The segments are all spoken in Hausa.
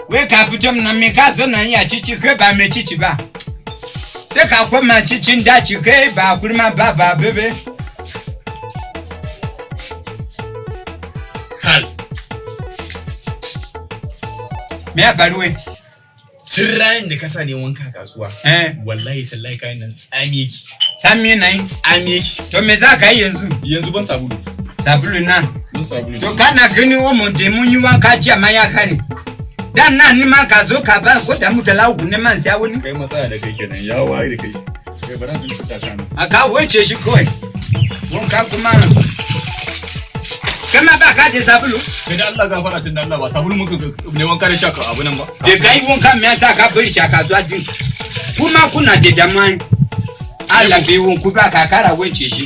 Wai ka fito nan me ka zo nan ya cici kai ba mai cici ba. Sai ka koma cicin daci kai ba kurma ba ba bebe. Hal. Me ya faru wai? Tun ranar da ka sa ne wanka a kasuwa. Eh. Wallahi tallahi kayan nan tsami yake. Sami na yi. Tsami yake. To me za ka yi yanzu? Yanzu ban sabulu. Sabulu na. Ban sabulu. To kana gani omo da mun yi wanka jiya ma ya kare. Dan na ni ma ka zo ka ba ko da mutala uku ne man siya wani. Kai matsala da kai kenan ya waye da kai. Kai bara in cuta ka nan. A ka wuce shi kawai. Wanka kuma. Kama ba ka da sabulu? Kai da Allah gafara tun da Allah ba sabulu muka ne wanka da shaka abu nan ba. Da kai wanka me yasa ka bari shi a kasuwa din? Kuma kuna da jama'a. Allah bai wanku ba ka kara wanke shi.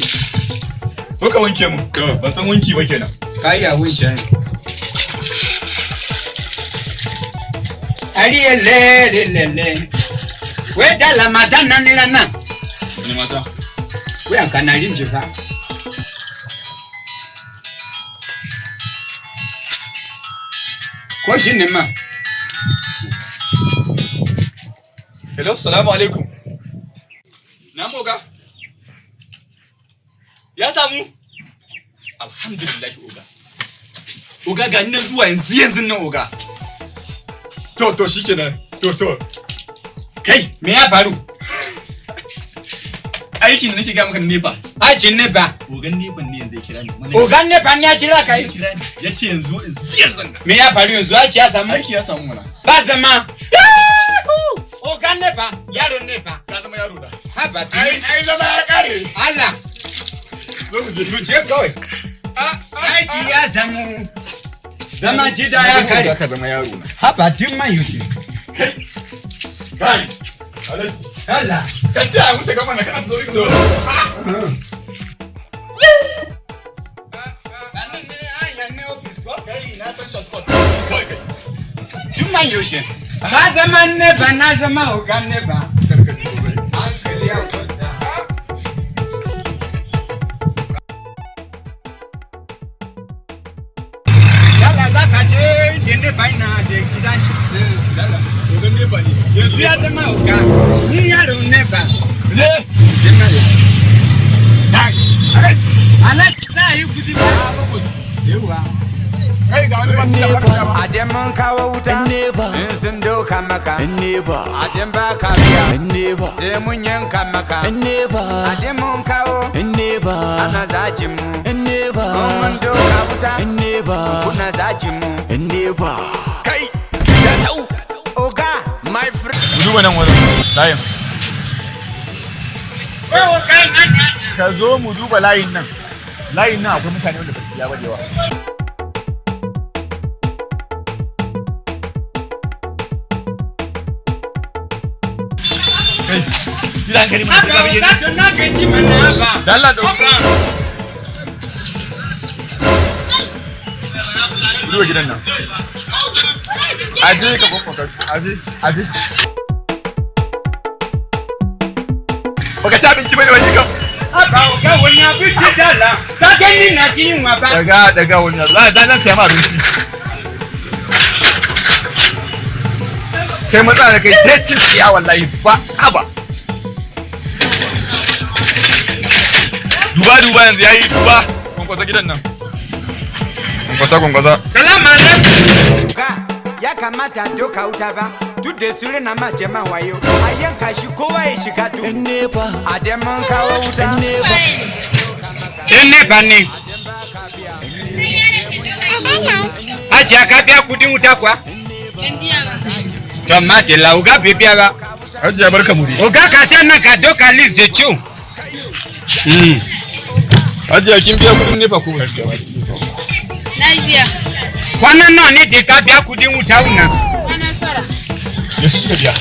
So ka wanke mun. Ban san wanki ba kenan. Ka iya wanke ai. Ariye le le le le. Wai dala mata nan ni nan. Ni mata. Wuyan ka na rinji fa. Ko shi ne ma? Hello, salamu alaikum. Na oga. Ya samu? Alhamdulillah oga. Oga ga ni nan zuwa yanzu yanzu nan oga. To shikenan. To. Kai, me ya faru? Aikin da nake ga maka na nefa. Aikin ne ba. Ogan nefan ne yanzu ya kira ni. Mana Ogan ne ba ne ya jira ka ya yi. kira ni. Ya ce yanzu yanzu yanzu nan. Me ya faru yanzu aiki ya samu? Aiki ya samu mana. Ba zama. Ogan ne ba, yaro ne ba. Ka zama yaro da. Haba tuni. Ai zama ya kare. Allah, Zo mu je. mu je kawai. Aiki ya samu. Zama jida ya kare. Ka zama yaro na. Haba tun man yaushe. Kai. Alhaji. Allah. Ka tsaya wuce gama na kana zo rikin Kai na san shortcut. Kai kai. Tun man yaushe. Ka zama ne ba na zama ogan ne ba. Hankali ya kwanta. Yala za ka je da ne ba ina da gidan shi. Ogan nefa ne. Yanzu ya zama oga. Ni yaro ne ba. Ne. Kai. Ana za a yi kudi ba. Yawa. Kai ga wani masu da barka ba. Adin mun kawo wuta. In sun doka maka. Adin ba ka biya. Sai mun yanka maka. Adin mun kawo. Ana zajin mu. In mun doka wuta. Kuna zajin mu. Kai, tau, Oga. my friend. Duba nan wurin. Layin. Ka zo mu duba layin nan. Layin nan akwai mutane wanda ba su biya ba da yawa. Kai, gidan hankali mana Haba oga to na gaji mana haba. Da Allah dauka. Duba gidan nan. Aje ka kwakwaka. Aje, aje. Baka ci abinci bane wani kam. Haba oga wani abinci dala. Ka gani na ji yunwa ba. Daga daga wani abu. Za zan siya ma abinci. Kai matsala da kai sai cin tsiya wallahi ba haba. Duba duba yanzu yayi duba. Kwankwasa gidan nan. Kwankwasa kwankwasa. Salamu alaikum. Oga, ya kamata doka wuta ba. Duk da su rena ma jama'a wayo. A yanka shi kowa ya shiga duk. Adin mun kawo wuta. In ne ba ne. Hajiya ka biya kudin wuta kuwa? To madalla oga bai biya ba. Hajiya barka mu dai. Oga ka san nan ka doka list da kyau. Hajiya kin biya kudin nefa ko ba biya ba? Na biya. Kwana nawa ne da ka biya kudin wuta wannan? Kwana 9. Yaushe kika biya?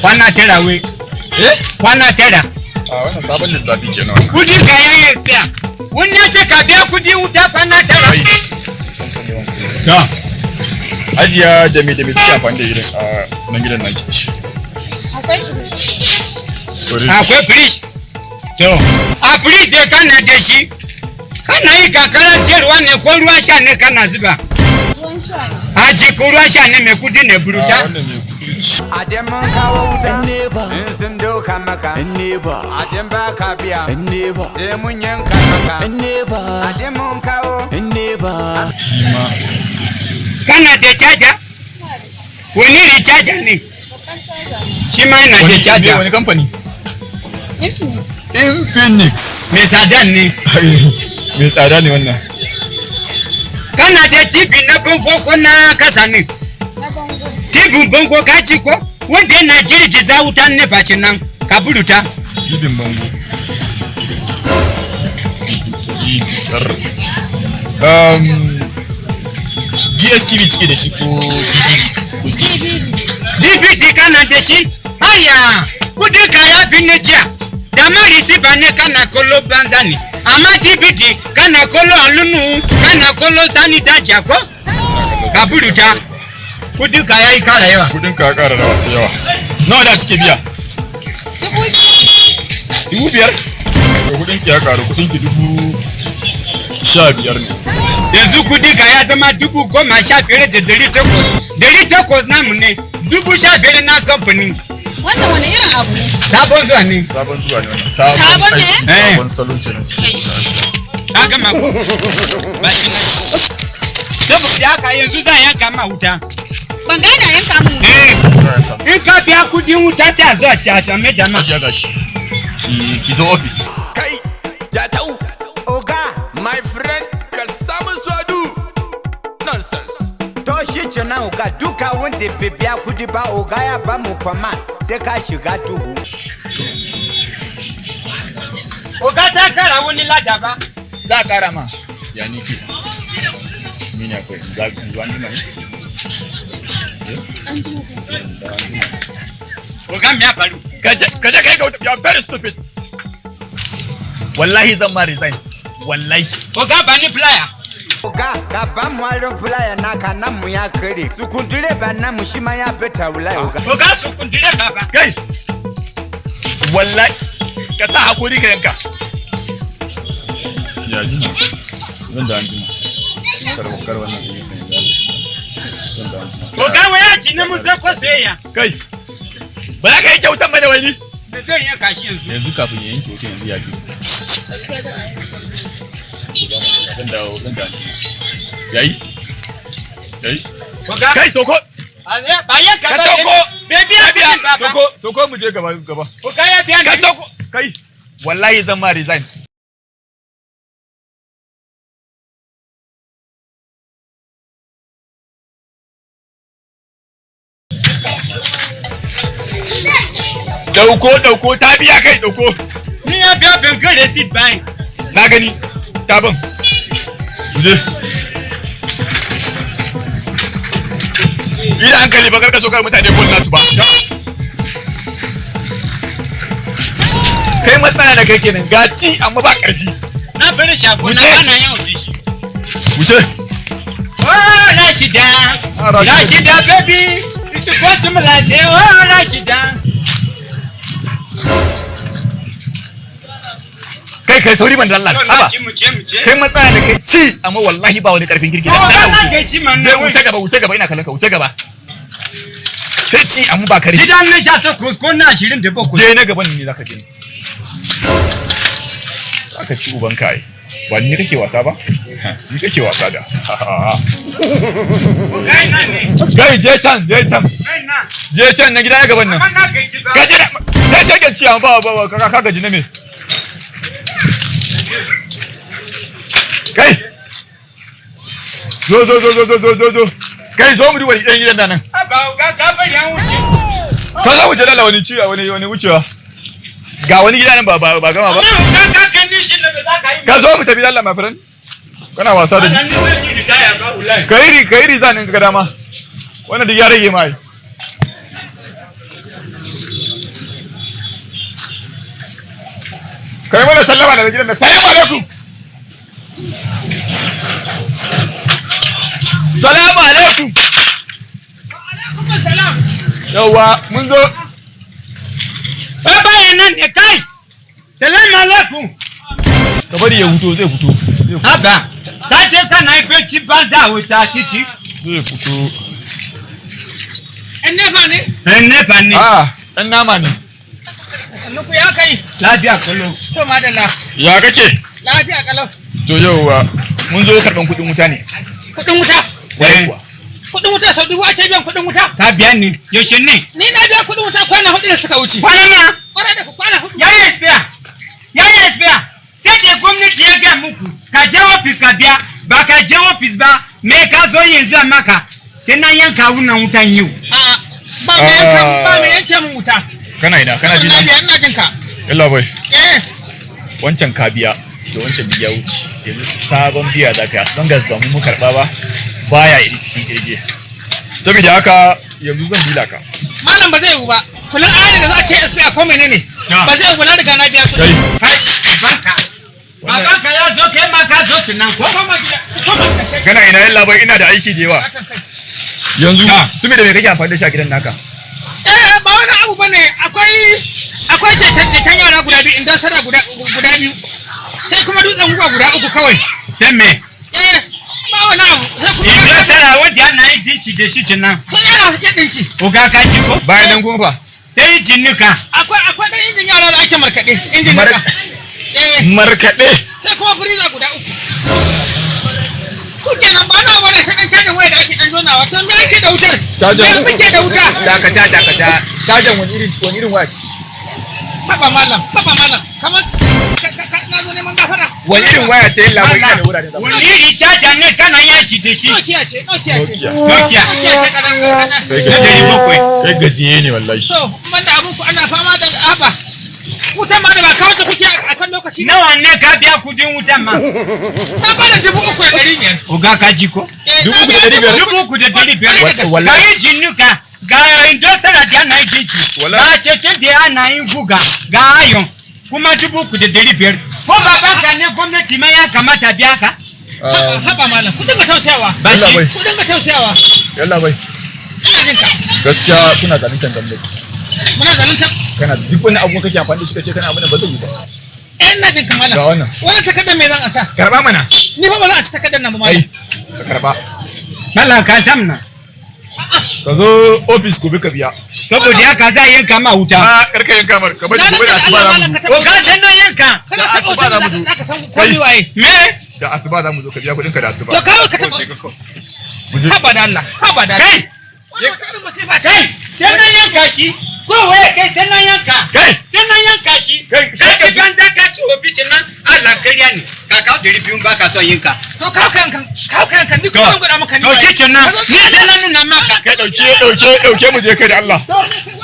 Kwana 9 wai. Eh? Kwana 9. A wannan sabon lissafi kenan wannan. Kudi ka ya yi expire. Wannan ce ka biya kudin wuta kwana 9. Ai. Ban sani ban sani. Hajiya da me kike amfani da gidan a nan gidan naki? Akwai fridge. Akwai fridge. To, a fridge da kana da shi. Kana yi kankara siyarwa ne ko ruwan sha ne kana zuba. Ruwan Abin sha ne. A cikin ruwan sha ne mai kudi ne buruta. Wannan mai kudi ce. Adin mun kawo wuta in sun doka maka. Adin ba ka biya sai mun yanka maka. Adin mun kawo. Shi ma. Kana da caja? Wani iri caja ne? Babban caza ne. Shi ma yana da caja. Wani kamfani? Infinix. Infinix. Mai tsada ne. Mai tsada ne wannan. Kana da TV na bango ko na kasa ne? Na bango. TV bango ka ci ko? Wanda yana girgiza wutan nefa ce nan ka buruta. Tibin bango. 500. DSTV cike da shi ko DVD ko CD? DVD. DVD kana da shi? Haya, kudin ka ya fi na jiya. Da ma receiver ne kana kallo banza ne. Amma DVD kana kallo alunu, kana kallo sani daja ko? Ka buruta. Kudin ka ya yi kara yawa. Kudin ka ya kara yawa. Nawa da cike biya? 2000. 5,000? To kudin ki ya karu, kudin ki 15,000 ne. Yanzu kudin ka ya zama 15,800. 800 namu ne, 15,000 na kamfani. Wannan wani irin abu ne? Sabon zuwa ne. Sabon zuwa ne wannan. Sabon ne? Aiki, sabon salo kenan. Ka gama ko? Ba shi. Saboda haka yanzu za a yanka ma wuta. Ban gane a yanka mun. Eh, in ka biya kudin wuta sai a zo a ci a mai da ma. Hajiya gashi. Ki zo office. Kai, Jatau. Oga, My friend, ka samu swadu. Nonsense. to shi kenan oga duka wanda bai biya kudi ba oga ya ba mu kwama sai ka shiga duhu. Oga ta kara wani lada ba. Za a kara ma. Ya ni ce. Ni ne akwai. Za ka zuwa anjima ne? An ji ku. Oga me ya faru? Ka je kai ga you are very stupid. Wallahi zan ma resign. Wallahi. Oga ba ni flyer. Oga ka ba mu aron flyer naka namu ya kare. Sukundure ba namu shi ma ya beta wallahi oga. Oga sukundure baba. Kai. Wallahi ka sa hakuri ka yanka. Ya jima. Zan da anjima. Kar kar wannan ɗin sai ya. Zan da anjima. Oga waya ci ne mun zai ko sayayya. Kai. Ba za ka yanke wutan ba da wani. Da zan yanka shi yanzu. Yanzu kafin ya yanke wutan yanzu ya ji. Zan dawo zan da anjima. Yayi? Yayi? Oga. Kai soko. Ba yanka Ka ba. sauko. Bai biya kudin ba ba. Soko soko mu je gaba gaba. Oga ya biya Ka ni. soko. Kai. Wallahi zan ma resign. Dauko dauko ta biya kai dauko. Ni ya biya ban ga receipt ba. Na gani. Ta ban. Mu je. Yi da hankali ba karka sokar mutane gol nasu ba. Kai matsala da kai kenan gaci amma ba karfi. Na bari shago na Wuce. bana yau da shi. Wuce. Oh Rashida. Ah, Rashida. Rashida baby. It's supposed to be like oh Rashida. Kai kai sauri ban da Allah. To na Haba. ci mu je mu je. Kai matsala da kai ci amma wallahi ba wani karfin girki da Oga Allah na wuce. gaji man Je na wuce gaba wuce gaba ina kallon ka wuce gaba. Sai ci amma ba karfi. Gidan na 18 ko na 27. Je na gaban ne zaka je. Zaka ci uban kai. Ba ni kake wasa ba? Ni kake wasa da. Kai na ne. Kai je can je can Kai na. je can na gida na gaban nan. Amma na gaji ba. Ka je da sai shagen ci amma ba ba ka gaji na me? Kai. Zo zo zo zo zo zo zo zo. Kai zo mu duba ɗan gidan nan. Ba oga ka bari an wuce. Ka za mu je lalla wani ciwa wani wani wucewa. Ga wani gida nan ba ba ba gama ba. Amma oga ka gani shi ne ba za ka yi. Ka zo mu tafi lalla my friend. Kana wasa da ni. Wannan ni zan yi ritaya ba wallahi. Kai ri kai ri zanin ka dama. Wannan duk ya rage mai. Kai mana sallama daga gidan nan. Salamu alaikum. Salamu alaikum. Salam. Yawwa mun zo. Baba ya nan ne kai. Salam alaikum. Ka bari ya huto zai fito. Zai fito. Haba. Ka ce kana yi feci banza wuta titi. Zai fito. Ɗan nefa ne? Ɗan nefa ne. A ɗan nama ne. Sannu ku ya kai. Lafiya kalau. To madalla. Ya kake? Lafiya kalau. To yauwa mun zo karɓan kuɗin wuta ne. Kuɗin wuta. Kwarai kuwa. Kuɗin wuta sau 1000 ake biyan kuɗin wuta. Ka biya ni yaushe ne? Ni na biya kuɗin wuta kwana 4 da suka wuce. Kwana na? Kwarai da kwana 4. Ya yi expire. Ya yi expire. Sai da gwamnati ya gaya muku ka je ofis ka biya ba ka je ofis ba me ka zo yanzu a maka sai na yanka wannan wutan yau. A'a ba mai yanka ba mai yanke min wuta. Kana ina kana ji Na na? biya ina jin ka. Yalla bai. Eh. Wancan ka biya to wancan biya wuce. Yanzu sabon biya za ka yi. As long as ba mu mun karɓa ba baya iri cikin kirge. Saboda haka yanzu zan bila ka. Malam ba zai yiwu ba. Kullun ayar da za a ce SP a ko menene? Ba zai yiwu ba na riga na biya kuɗi. Kai. Kai banka. Babanka ya zo kai ma ka zo tunan ko? Koma gida. Koma gida. Kana ina yalla bai ina da aiki da yawa. Yanzu su me da me kake amfani da shi a gidan naka? Eh ba wani abu bane akwai keken yara guda biyu inda sada guda biyu. Sai kuma dutsen guga guda uku kawai. Sai me? Eh ba wani abu sai kuma Idan sara wanda ana yin dinci da shi tunan. kun yara suke dinki. Oga ka ci ko? Bayan nan kuma fa. Sai jinnuka. Akwai dan injin yara da ake markaɗe injin nika. Eh Markaɗe. sai kuma freezer guda uku. Su kenan ba na bane sai dan cajin waya da ake dan jonawa. To me ake da wutar? Cajin- Me muke da wuta? Dakata dakata. Cajan wani irin waya? Haba malam, haba malam. Kamar na zo neman gafara. Wani irin waya ce yalla bai ina da wurare da. Wani ricaja ne kana yaci da shi. Nokia ce, Nokia ce. Nokia. Nokia. Nokia ce kadan kadan. Na 700. Kai gajiye ne wallahi. To, man da abun ku ana fama da haba. Wutan ma da ba kawo ta kuke a kan lokaci. Nawa ne ka biya kudin wutan ma? Na bada 3,500. Oga ka ji ko? Eh, Dubu na uku da biya ɗari biyar. 3,500. Wallahi. Ga injin nika, ga indosara da ana yin dinki, Wallahi. ga cece da ana yin guga, ga ayon, kuma 3,500. Ko babanka ne gwamnati ma ya kamata biya ka? Haba, haba malam, ku dinga tausayawa. Ba shi. Yalla bai. Ku dinga tausayawa. Yalla bai. Ina jin ka. Gaskiya kuna zaluntar gwamnati. Muna zalunta. Kana duk wani abu kake amfani da shi kace kana abin da ba zai yi ba. Eh, ina jin ka malam. Ga wannan. Wannan takardar me zan asa? Karba mana. Ni fa ba za a ci takardar nan ba malam. Ai, ka karba. Mallam ka sam na. Ka zo office gobe ka biya. Saboda haka za a yanka ma wuta. A karka yanka mar, ka bari Na gobe da rantse da asuba Allah za malam mu ka zo. taɓa. Oga sai na yanka. Kana Da taɓa asuba wutar za mu da zo. za ka san ko ni waye. Me? Da asuba za mu zo ka biya kuɗin ka da asuba. To kawai ka taɓa. Mu je. Haba da Allah, haba da Allah. Kai! Wannan wata irin masifa ce. Kai! Sai na yanka shi. Ko waye kai sai na yanka. Kai! Sai na yanka shi. Kai, Ka ci banza ka ci wofi nan Allah kariya ne. Ka kawo 200 ba ka son yinka. To kawo ka yankan, kawo ka yankan, ni kuma zan gwada maka ni To waye. shi kenan. Ka zo Ni sai na nuna maka. Kai dauke dauke dauke mu je kai da Allah.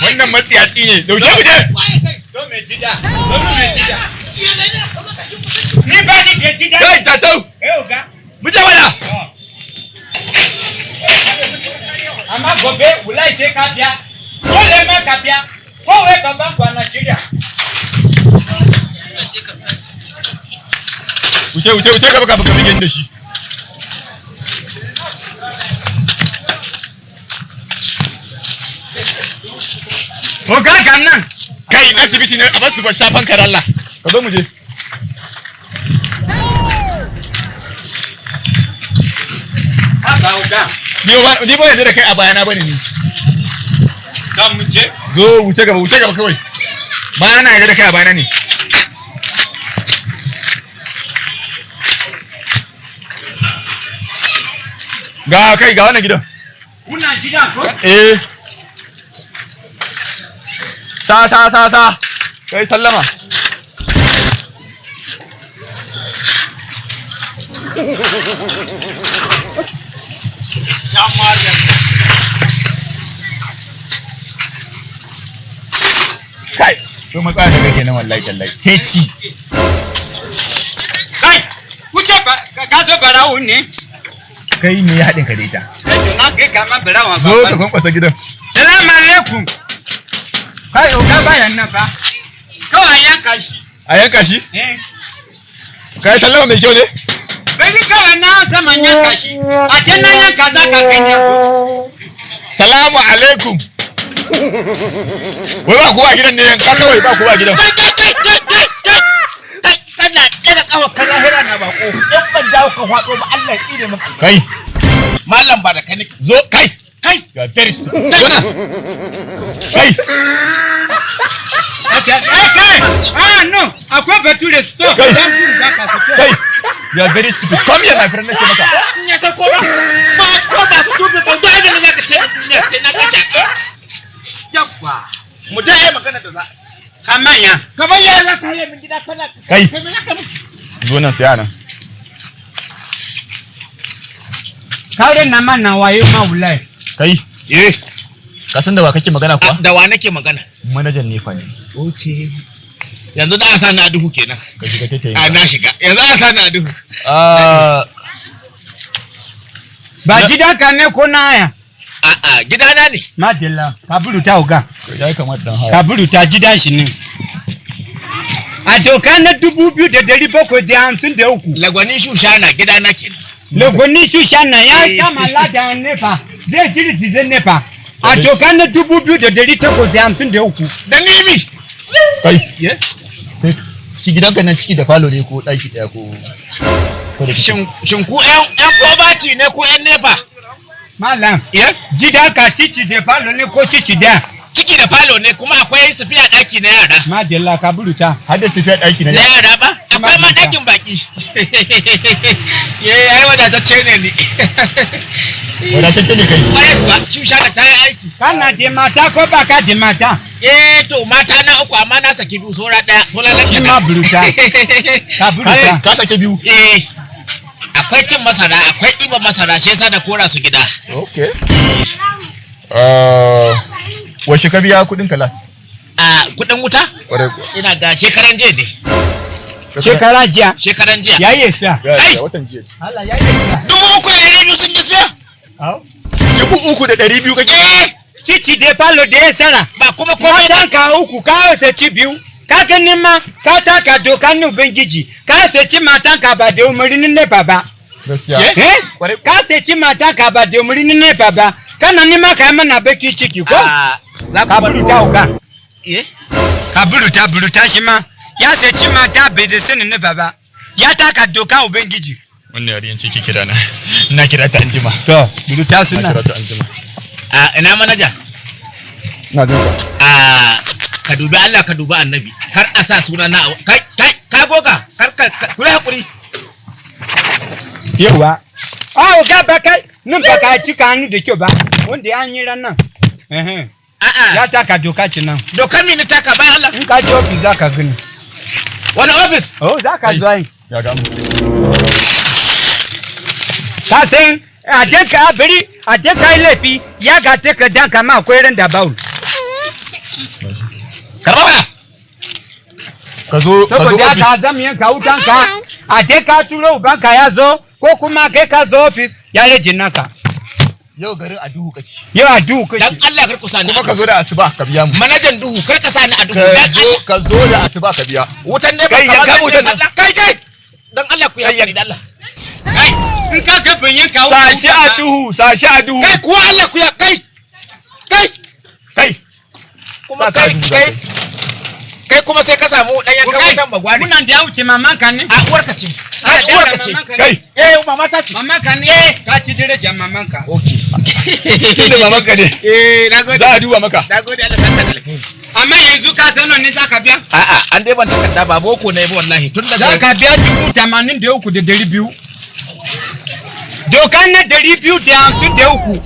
Wannan matsiyaci ne. Dauke mu je. Waye kai? To mai gida. To mai gida. Iya, ne, ne, ka zo ka ci mutunci. Ni ba ni da gida. Kai tatau. Eh oga. Mu je mana. Amma gobe wallahi sai ka biya. Dole ma ka biya. Ko wai baban ku a Najeriya. Wuce wuce wuce gaba kafin ka bige ni da shi. Oga ga nan. Kai asibiti ne a basu ba shafan ka da Allah. Ka zo mu je. Haba oga. Ni ba ni ba yanzu da kai a bayana bane ni. Ka mu je. Zo wuce gaba wuce gaba kawai. Ba na yarda da kai a bayana ne. Ga kai ga wannan gidan. Kuna gida ko? Eh. Sa sa sa sa. Kai sallama. Kai, to matsala da kake nan wallahi tallahi. Sai ci. Kai! Wuce ba ka zo barawo ne? Kai me ya haɗin ka da ita? Eh to na ga kama barawo Zo ka ba. kwankwasa gidan. Salamu alaikum. Kai oga bayan nan fa. Kawai yanka shi. A yanka shi? Eh. Kai sallama mai kyau ne? Bari kawai na saman yanka shi. A can na yanka za ka gani yanzu. Salamu alaikum. Wai ba kowa a gidan ne yanka kawai ba kowa a gidan. Kana daga kafa ka lahira na bako in ban dawo ka faɗo ba Allah ya tsine maka. Kai, Malam, ba da kai nake. Zo kai. Kai. You are very stupid. Zo nan. Kai. Kai kai! Ah no, akwai bature, stop. Kai. Dan buru za ka stop. Kai. You are very stupid. Come here, my friend, nace maka. In ya sako ba ba ko ba su tubi ba, duk abin da zaka ce a duniya sai na kace. Yawwa. Mu je ai magana da za. Kamanya. Kamar ya za ka haye min gida kana. Kai. Kai, me za ka min? Zo nan, sai nan. Kare na mana waye ma wallahi. Kai. Eh. Ka san da wa kake magana kuwa? Da wa nake magana? Manajan NEPA ne. Okay. Yanzu za a sa ni a duhu kenan. Ka shiga taitayin. A na shiga. Yanzu a sa ni a duhu. Ah, Ba gidanka ne ko na haya? A'a, gidana ne. Madalla, ka buruta uga. Ya kamata dan haya. Ka buruta gidan shi ne. A doka na 2753. Lagwani shushana, gidana kenan. Lagoni shushana ya kama lada NEPA zai girgize NEPA. A doka na 2853. Da nimi. Kai. Ye? Kai, ciki gidanka nan ciki da falo ne ko ɗaki ɗaya ko da Shin shin ku ƴan poverty ne ko ƴan NEPA? Malam, Ye? gidanka cici da falo ne ko cici da? Ciki da falo ne, kuma akwai safiya ɗaki na yara. Madalla, ka buruta. Har da tafiya ɗaki na Na yara ba? Akwai ma ɗakin baki. Ye, ai wadatacce ne ni. Wadatacce ne kai. Kwarai kuwa, shushana ta yi aiki. Kana da mata ko ba ka da mata? Eh to, mata na uku, amma na saki biyu, sora ɗaya, sora Shi lanka. ma buruta. Ka buruta. Ka sake biyu. Eh. Akwai cin masara, akwai ɗiban masara, shi yasa na kora su gida. Okay. Uh, washe ka biya kuɗin kalas? A kuɗin wuta? Kwarai kuwa. Ina ga shekaran jiya ne. Shekara jiya. Shekaran jiya. Ya yi expire. Ya Kai! ya watan jiya. Allah ya yi expire. 3,200 sun yi siya? 3,200 kake? Eh, Cici da falo da ya tsara. ba kuma komai ba. Matan ka uku, ka saci biyu. Ka gani ma ka taka doka ni Ubangiji. Ka saci matan ka ba da umarnin NEPA ba. Gaskiya. Eh? Kwarai. Ka saci matan ka ba da umarnin NEPA ba. Kana nima ka yi mana baki ciki ko? Ah, za ku Ka bar buruta uga. Eh? Ka buruta buruta shi ma. Ya saci mata bai da sanin NEPA ba. Ya taka doka Ubangiji. Wannan yarinyar ce ke kira na. Na kira ta anjima. To, buruta Na suna. kira ta anjima. Ah, ina manaja? Na jin ka. Ah, ka dubi Allah, ka dubi Annabi. Kar a sa suna na kai kai ka goga. Kar ka ku yi hakuri. Yawa. Ah, oga, ba kai, nan ba ka cika hannu da kyau ba. Wanda ya yi ran nan. Ehem. A'a, Ya taka doka ce nan. dokar mi ni taka ba Allah. In ka je ofis za ka gani. Wani ofis? Oh, za ka zo yi. Ya ga mu. Ka san a je ka bari a je ka yi laifi ya ga takardan ka ma akwai ran da bawul. Karba mana. Ka zo Saboda haka ofis. zan yanka wutan ka. A je ka turo ubanka ya zo ko kuma kai ka zo ofis ya rage naka. Yau garin a duhu kake. Yau a duhu Dan kake. Allah kar ku sa ni. Kuma ka zo da asuba ka biya mu. Manajan duhu, kar ka sa ni a duhu. Ka Dan zo Allah. ka zo da asuba ka biya. Wutan ne ba Kai, kamar yanka zan je wutan nan. sallah. Kai kai. Dan Allah ku yi hakuri dan Allah. Kai, in ka ga ban yanka wutan Sashi a duhu, sashi a duhu. Kai kuwa, Allah ku ya kai. Kai Kai. kuma Sa ta kai duhu za kai ka yi. kai kuma sai ka samu dan yankan Kai, wutan bagwari. Munan da ya wuce mamanka ne. A uwarka ce. Ai uwarka ce. Kai. Eh, mama ta ce. Mamanka ne. Ka ci darajar mamanka. Okay. Tunda mamanka ne. Eh, nagode. Za a duba maka. Nagode, Allah saka da alkhairi. Amma yanzu ka san ne za ka biya? A'a, an dai ban takarda ba, boko ne ba wallahi tun daga Za ka biya 83,200. Doka na 253.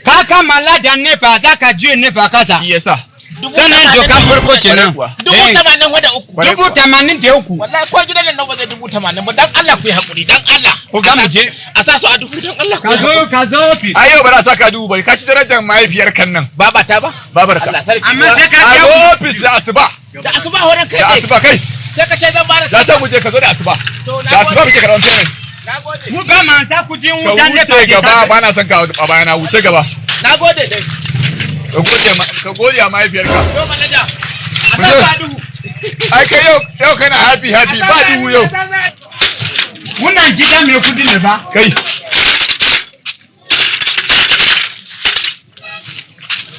Ka kammala da NEPA za ka juye NEPA kasa. Shi yasa. Sannan dokan farko kenan. Kwarai kuwa. 83,000. 83,000. Wallahi ko gidan nan ba zai 80,000 ba, dan Allah ku yi hakuri dan Allah. Ko ga mu je. A sa su a duhu dan Allah ku Ka yi zo hakuri. ka zo ofis. Ai yau ba za a saka duhu ba. Ka ci darajar mahaifiyar kan nan. Baba ta ba? Babarka. Allah sarki. Amma sai ka A biya zo ofis da asuba. Da asuba horon kai Da ne. asuba kai. Sai ka ce zan bada Za ta mu je ka zo da asuba. To, na Da asuba gode. muke karɓar payment. Nagode. Mu ba ma sa kudin Ka wutan NEPA wuce da gaba, safe. ba na son ka a bayana, wuce gaba. Nagode dai. Ka gode ma mahaifiyarka. To manaja. A Mu sa je. su a duhu. Ai kai yau yau kana happy happy ba duhu yau. Wannan gida mai kudi ne ba. Kai.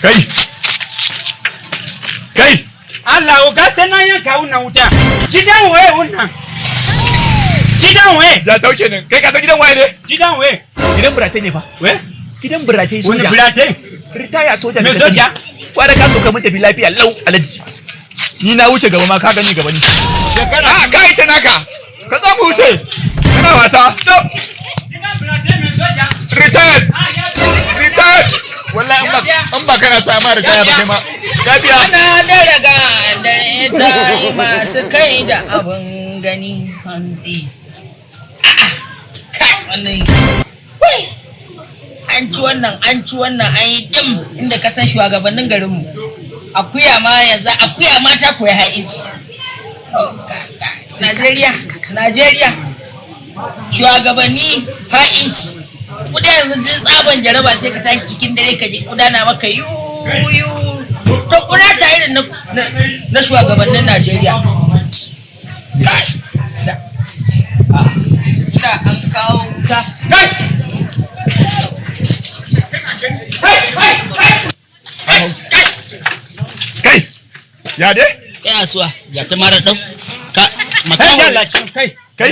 Kai. Kai. Allah oga, sai na yanka wannan wuta. Gidan waye wannan? Gidan waye? Ya tauke nan. Kai, ka san gidan waye ne? Gidan waye? Gidan buratai ne fa. We? Gidan buratai Wani soja. buratai? Ritaya soja. Me da ka sani. soja? Kwara ka so ka mun tafi lafiya lau alaji. Ni na wuce gaba ma ka gani gaba ni. Shekara. A kai ta naka. Ka zo mu wuce. Kana wasa. Stop. Retired. Retired. Wallahi in ba kana sa ma ritaya ba kai ma. Lafiya. Ana da raga dare ta yi masu kai da abin gani hantsi. A'a, kai wannan wai an ci wannan an ci wannan an yi dim inda ka san shugabannin garinmu. Akuya ma yanzu akuya ma ta koyi ha'inci. Oh, ga- Najeriya, Najeriya. Shugabanni ha'inci. Kuda yanzu jin tsaban jaraba sai ka tashi cikin dare ka ji kuda na maka yu yu. To kuda ta irin na shugabannin Najeriya. Kai! Da an kawo wuta. Kai! Kai. Ya dai? Kai asuwa, ya ta mara ɗau. Ka Kai makaho. lalacin kai. Kai.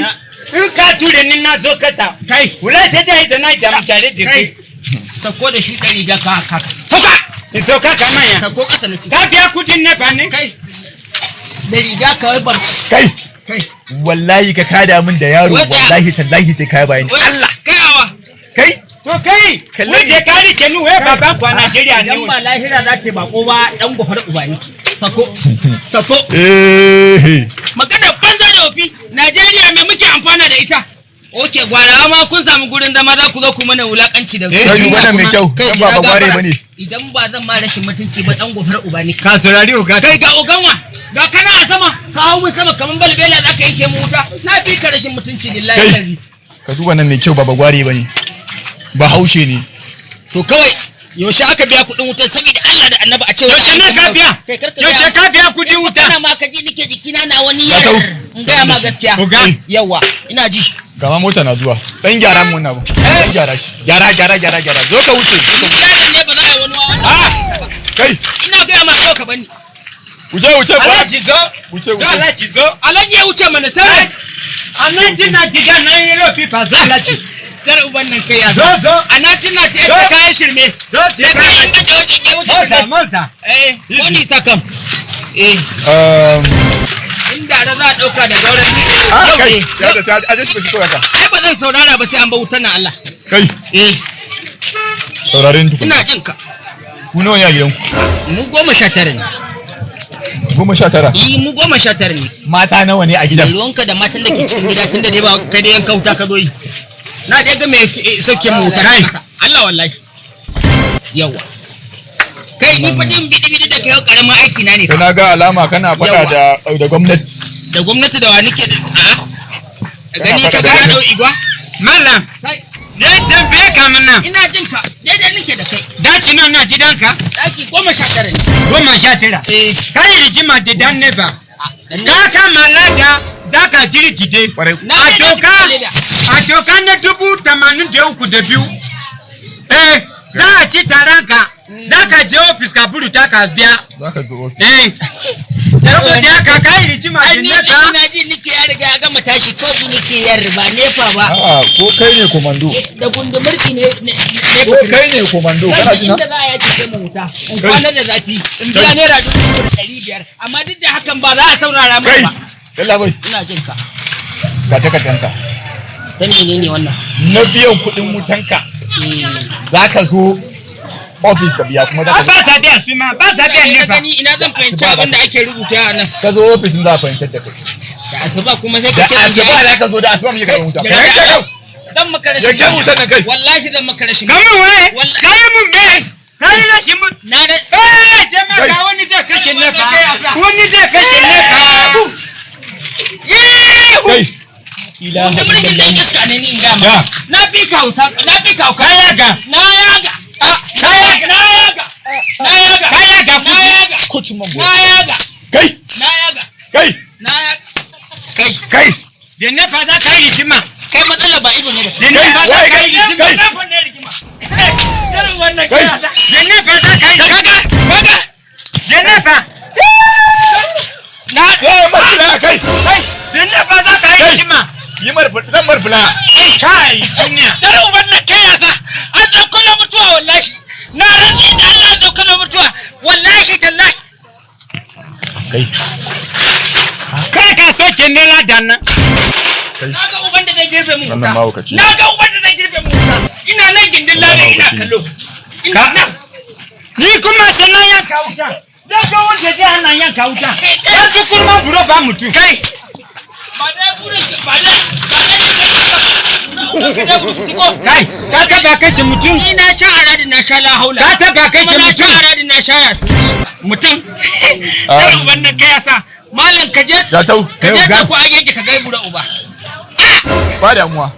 In ka ture ni na zo kasa. Kai. Wula sai ta yi zana da mutane da kai. Sako da shi ɗari riga ka ka. Sauka! In sauka ka manya. Sako ƙasa na ci. Ka biya kudin nefa ne? Kai. Da riga kawai ban. Kai. Kai. Wallahi ka kada min da yaro Wai tsaya. wallahi tallahi sai kai bayani. Allah kai awa. Kai. To kai, Kalle wanda ka rike ni wai baban ku a Najeriya ne. Idan ba lahira za ta yi bako ba ɗan gofar uba ne. Sako. Sako. Eh. Magana banza da ofi. Najeriya me muke amfana da ita? Oke gwarawa ma kun samu gurin zama za ku zo ku mana wulakanci da Kai duba nan mai kyau. Kai Dan ba jira bagware gafara. bane. Idan ba zan ma rashin mutunci ba ɗan gofar uba ne. Ka saurari uga. Kai ga oganwa ga kana a sama ka hau mun sama kaman balbela za ka yanke mu wuta na fi ka rashin mutunci billahi Kai. lazi. Ka duba nan mai kyau ba bagware bane. Ba haushe ne. To kawai yaushe aka biya kuɗin wutar saboda Allah da Annabi a ce Yaushe ne ka biya? Kai karka Yaushe ka biya kudin wuta? Kana ma ka ji nike jikina na wani Ya tau. in gaya ma gaskiya. Oga. Yawa ina ji. Gama mota na zuwa. Dan gyara mu wannan abu. Dan gyara shi. Gyara gyara gyara gyara. Zo ka wuce. Zo ka Ni wuce. yaron ne ba za a yi wani wawan. Ah! Kai. Ina gaya ma kawai ka bani. Wuce wuce ba. Alhaji zo. Wuce Zo wuce. Alhaji zo. Alhaji ya wuce mana sai. A 1999 na yellow paper zo Alhaji. Dar uban nan kai ya Zo zo. A 1998 da kayan shirme. Zo ce Da ka kayan Alhaji. kaje wajen ya wuce. Moza moza. Eh, wani sakam. Eh, Um, inda da za a ɗauka da gauran ni. ah, Yau kai. ne. Ya da ta aje shi ko haka. Ai ba zan saurara ba sai an ba wutar nan Allah. Kai. Eh, Saurare ni tukuna. ina jin ka. Ku nawa ne a gidanku? Mu 19 ne. 19. Eh, mu 19 ne. Mata nawa ne a gidan? Ruwanka da matan da ke cikin gida tunda dai ba kai dai yanka wuta ka zo yi. Na dai ga me sauke mu wuta. Kai. Allah wallahi. Yawa. Kai ni fa din bidi bidi da kai karamin aiki na ne. Kai na ga alama kana faɗa Yawa. da gwamnati. Da gwamnati da wa nake da a'a. Kana Gani faɗa ka da ga na gwamnati. dau igwa? Mallam. Kai Je tambaye ka mana. ina jin ka. Daidai nake da kai. Daci nan na gidanka? Daki 19 ne. 19. Eh. Ka yi rijima da dan nefa. Dan Ka kama lada za ka jiri jide. Kwarai. Na A je na doka tafi leda. a doka na 83,002. Eh, za a ci taranka. Za ka je ofis ka buruta ka biya. Za ka zo ofis. Eh. Saboda haka ka yi rijima Ai da ni nefa. ina ji nike ya riga ya gama tashi kawai ji nike yar ba nefa ba. A'a, ko kai ne komando. Da gundumurki ne ne ne Ko kai ne komando, kana ji na? inda za a yaki sai mu wuta. In kwana da zafi in biya naira 3,500 amma duk da hakan ba za a saurara Kai. min ba. Yalla bai. Ina jin ka. Ga takardanka. Ta menene wannan? Na biyan kuɗin wutanka. Za ka zo ofis ka biya kuma za ka Ba sa biya su ma, ba sa biyan Ina nefa. gani ina zan fahimci abin da ake rubuta a nan. ka zo ofisin za a fahimtar da kai. Da asuba kuma sai Da ka ce in asuba biya. za ka zo da asuba muke karɓar wuta. Jira Kai da kai Allah. Zan maka rashin Yanke wutan nan kai. Wallahi zan maka rashin. Kamun waye? Wallahi. Kayi mun me? Kayi rashin mun. Na da Eh, jama'a Kai. ga wani zai kashe nefa. Wani zai kashe nefa. Kai. Da mulkin dan iska ne ni in gaya maka. Ya. Na fi ka hausa, na fi ka hauka. Ka yaga. Na yaga. Ka yaga. Na yaga. Na yaga. Ka yaga Na kudi. yaga. Kocin man Na yaga. Kai. Na yaga. Kai. Na yaga. Kai. Kai. Da nefa za ka yi rijima. Kai matsala ba ido ne da Da nefa za Kai. ka yi rijima. Kai. Kai. Da nefa za ka yi Kaga. Kaga. Da nefa. Na Sai matsala kai. Da nefa za ka yi Kai. rijima. Yi mar zan mar fulaya. Kai duniya. Dare uban nan kai yasa an ɗauko na mutuwa, wallahi na rantse da Allah an ɗauko na mutuwa, wallahi tallahi. Kai. Kar ka soke ne ladan nan. Na ga uban da zai girbe mu. Wannan mahaukaci. Na ga uban da zai girbe mu. Ina nan gindin lada ina kallo. Ina nan. Ni kuma sai na yanka wuta. Zai ga wanda zai hana yanka wuta. Ya fi kurma buro ba mutum. Kai, ba dai burin ba dai ba. Kai, ka taba kashe mutum? Ni na sha aradi, na sha lahaula. Ka taba kashe Kuma na sha mutum? aradi, na sha yasu mutum. Kar uban nan kai yasa malam ka je. Ya tau. Ka je ka ku agege ka gai bura uba. Ba damuwa.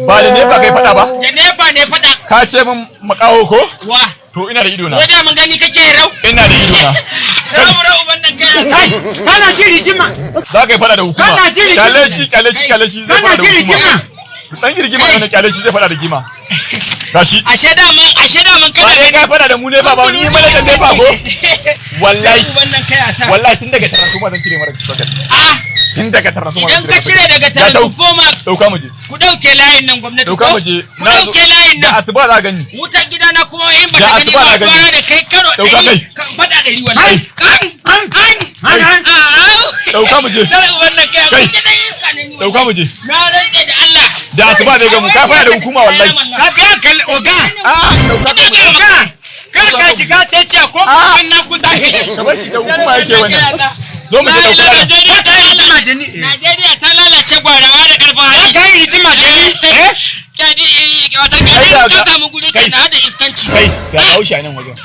Ba da nefa kai faɗa ba. Da nefa ne fada. Ka ce min makaho ko? Wa? To ina da ido na. Wai da mun gani kake rau. Ina da ido na. Rau rau uban nan kai yasa. Kai, kana ji rigima. Za ka yi faɗa da hukuma. Kana ji rigima. Kyale shi, kyale shi, kyale shi, zai Kana faɗa da ji hukuma. rigima. Dan rigima ne, kyale shi, zai faɗa da rigima. Gashi. Ashe da man Ba kana dai gani. ka faɗa da mu nefa ba, ni manajan nefa ko? Wallahi. Uban nan kai yasa. Wallahi tun daga transformer zan cire mara socket. Ah. Tun daga transformer Idan zan ka cire cire daga Ya tau. transformer. Dauka mu je. Ku dauke layin nan, gwamnati. Dauka Ko mu je. ku dauke layin Da nan. asuba za gani. Wutar gidana kuma in ba Da ta gani asuba ba na gani. ruwana da kai karo Dauka 100 kai. kan fada 100 wallahi. Ai, An an Ai, ai. Dauka mu je. Dare uban nan kai. Kai. Kai dan iska ne ni. Dauka mu je. Na rantse da Allah. Da asuba zai gamu, ka fara da hukuma wallahi. Ka biya hankali, oga. A'a, dauka ka mu je. Oga, kar ka shiga sai ce ko kuma na kusa kashe. Ka bar shi, da hukuma yake wannan. Zo mu je, La dauka ilaha nan. Najeriya Ka ta yi rigima da ni. Najeriya ta lalace, gwarawa da karfin hali. Ka yi rigima da ni. Eh? Kyadi wata Kai kyadi da ta samu guri kai. kenan hada iskanci. Kai, ga Bahaushe a nan wajen.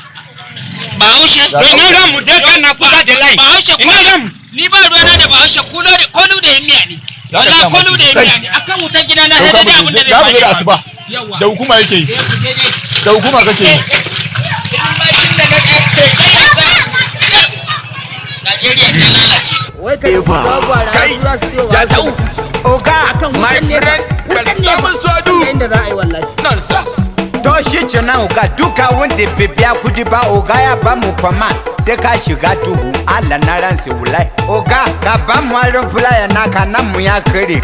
Bahaushe. To ina ran mu je kana kusa da layi. Bahaushe Ina ran mu. Ni ba ruwana da Bahaushe, kulo da kolu da miya ne. Za ka Wallahi sa kolu da maki. miya ne akan wutar gida na sai Dauka dai mu abin da je. zai Za mu je da faru. asuba. Yawa. Da hukuma yake yi. Eh, ku je dai. Da hukuma kake yi. In bacin da na Najeriya ta lalace. Kai, Jatau. Oga, my friend, ka samu swadu. Nonsense. To shi kenan oga, duka wanda bai biya kudi ba, oga ya ba mu kwama sai ka shiga duhu. Allah na ransa wallahi. Oga, ka ba mu aron fulaya naka nan mu ya kare.